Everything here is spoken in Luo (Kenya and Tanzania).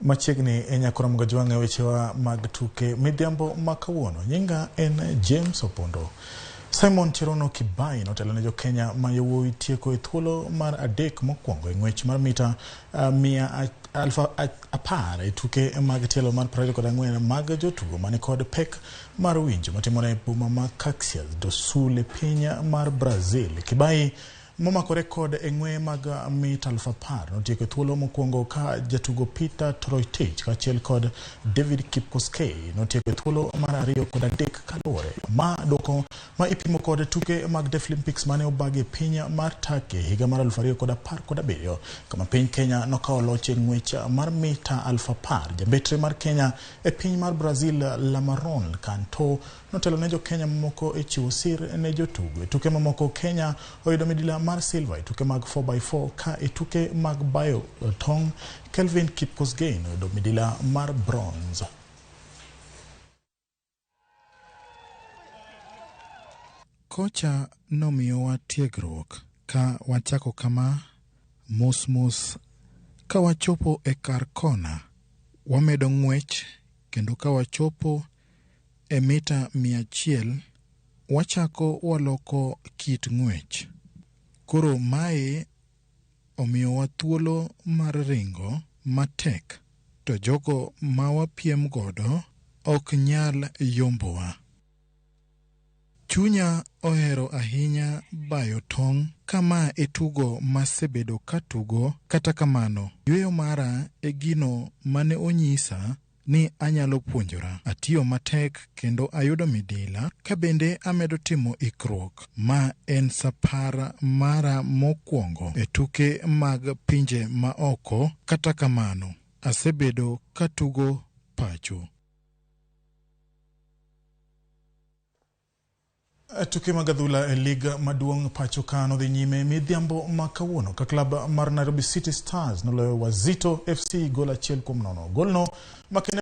Machiegni e Nyakoro Mgajwang' e wechewa mag tuke midhiambo ma kawuono. Nyinga en James Opondo. Simon Cherono Kibai notelo ne jo-Kenya ma yawuowi tieko e thuolo mar adek mokwongo e ng'wech mar mita 10,000 e tuke mag tielo mar 24 mag jotugo mani kod pek mar winjo matimore e boma ma Caxias do Sul e piny mar Brazil. Kibai momako rekod e ng'we mag mita 10,000 notieko e thuolo mokwongo ka jatugo Peter Toroitich kaachiel kod David Kipkoskei notieko e thuolo mar ariyo kod adek kaluwore ma duoko ma ipimo kod tuke mag Deaflympics mane obagi e piny mar Turkey higa mar 2017 kama piny Kenya nokawo loch e ng'wech mar mita 10,000. Jambetre mar Kenya e piny mar Brazil Lamaron Kanto notelo ne jo-Kenya mamoko e chiwo sir ne jotugo. E tuke mamoko Kenya oyudo midila mar silver e tuke mag 4x4 ka e tuke mag bayo tong' Kelvin Kipkosgei noyudo midila mar bronze. Kocha nomiyowa tiegruok ka wachako kama, mos mos ka wachopo e kar kona, wamedo ng'wech kendo ka wachopo e mita 100 wachako waloko kit ng'wech. Koro mae omiyowa thuolo mar ringo matek to jogo ma wapiem godo ok nyal yombowa. Chunya ohero ahinya bayo tong' ka ma e tugo masebedo katugo, kata kamano yweyo mara e gino mane onyisa ni anyalo puonjora. Atiyo matek kendo ayudo midila ka bende amedo timo ikruok. Ma en sapar mara mokwongo e tuke mag pinje ma oko, kata kamano asebedo katugo pacho. Tuke mag adhula e lig maduong' pacho ka nodhi nyime midhiambo ma kawuono ka klab mar Nairobi City Stars noloyo Wazito FC gol 1-0. Golno makende